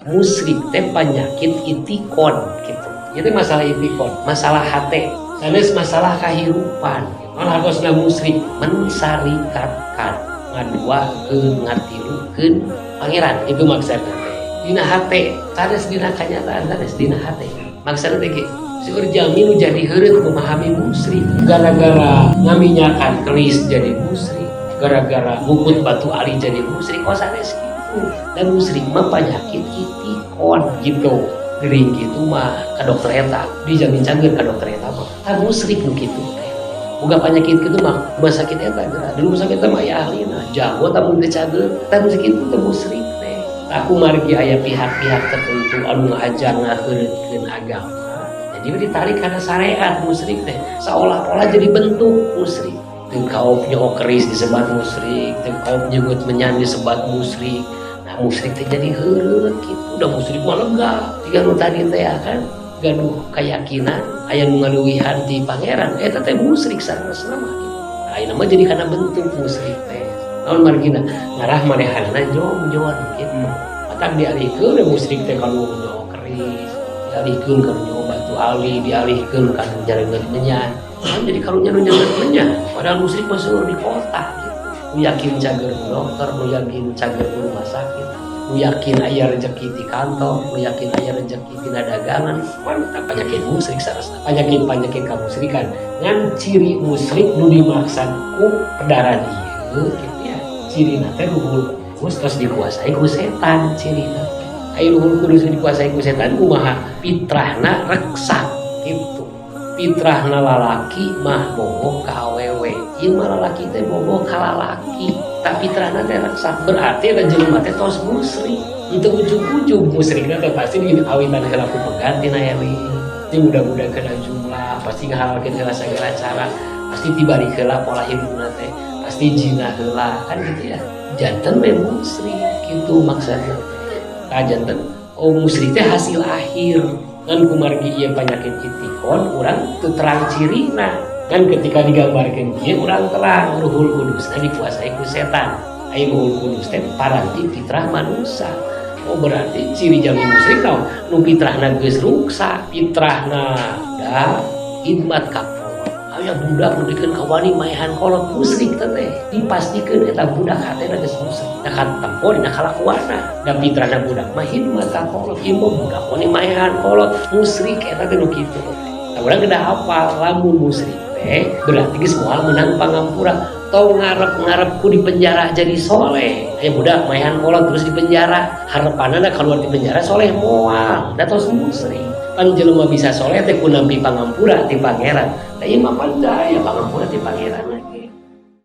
Musyrik teh penyakit i'tiqod gitu. Itu masalah i'tiqod, masalah hati, sanes masalah kehidupan. Naon hartosna musyrik? Mensarikatkan, ngaduakeun, ngatilukeun Pangeran itu maksudna teh. Dina hate, sanes dina kanyataan, sanes dina hate. Maksudna teh kieu. Seueur jalmi nu jadi heureut memahami musyrik gara-gara ngaminyakan keris jadi musyrik, gara-gara ngukut batu ali jadi musyrik. Oh, sanes gitu. Dan musyrik mah penyakit i'tiqod gitu. Gering gitu mah ke dokter eta dijamin cager, ka dokter eta mah. Tah, musyrik nu kitu teh boga penyakit kitu mah rumah sakit eta geura di rumah sakit mah aya ahlina jago, tah mun teu cager. Tah, nu sakitu teh musyrik teh. Aku margi aya pihak-pihak tertentu anu ngajar ngaheureutkeun agama, jadi ditarik karena syariat musyrik teh seolah-olah jadi bentuk musyrik. Teu kaop nyoo keris disebat musyrik, teu kaop nyeungeut menyan disebat musyrik. Nah, musyrik teh jadi heureut gitu. Udah musyrik mah lega jika nu tadi teh ya kan gaduh keyakinan aya nu ngaluwihan ti Pangeran, eta teh musyrik sareng mah gitu. Ayeuna mah jadi kana bentuk musyrik teh naon margina ngarah manehanna jongjon gitu. Matak dialihkeun musyrik teh kalau nyoo keris, dialihkeun ka nyoo batu ali, dialihkeun ka nu nyareungeut menyan kan jadi karunya nu nyareungeut menyan, padahal musyrik mah seueur di kota gitu. Nu yakin cager ku dokter, nu yakin cager ku rumah sakit, nu yakin aya rezeki di kantor, nu yakin aya rezeki tina dagangan. Mantap, penyakit musyrik sarasna, penyakit penyakit kamusyrikan. Ngan ciri musyrik nu dimaksad ku pedaran ieu gitu ya, cirina teh Ruhul Kudus terus dikuasai ku setan. Cirina aya Ruhul Kudus dikuasai ku setan kumaha? Fitrahna reksak gitu. Fitrahna lalaki mah bogoh ka awewe, ieu mah lalaki teh bogoh ka lalaki, tapi fitrahna teh reksak. Berarti eta jelema teh tos musyrik. Itu ujug-ujug musyrikna teh pasti di awitan heula ku pegat tina eling di mudah-mudahan kena jumlah, pasti ngahalalkeun heula segala cara, pasti tibalik heula pola hidupna teh, pasti zina heula kan gitu ya. Janten we musyrik gitu maksudna teh. Janten, oh, musyrik teh hasil akhir. Ngan kumargi ieu penyakit i'tiqod, urang teu terang cirina kan. Ketika digambarkeun kieu urang terang, Ruhul Kudusna dikuasai ku setan. Aya Ruhul Kudus teh paranti fitrah manusia. Oh, berarti ciri jalmi musyrik naon? Nu fitrahna geus ruksak, fitrahna da hidmat ka kolot. Aya budak nepikeun ka wani maehan kolot, musyrik teh. Dipastikeun eta budak hatena geus musyrik. Da katempo dina kalakuanna. Da fitrahna budak mah hidmat ka kolot. Ieu mah budak wani maehan kolot, musyrik eta teh nu kitu. Nah, urang kedah hafal lamun musyrik teh berarti geus moal meunang pangampura. Tong ngarep-ngarep ku di penjara jadi soleh. Aya budak maehan kolot terus di penjara, harapanna keluar di penjara soleh, moal, da tos musyrik. Pan jelema bisa soleh teh ku nampi pangampura ti Pangeran. Da ieu mah pan aya pangampura ti Pangeran lagi.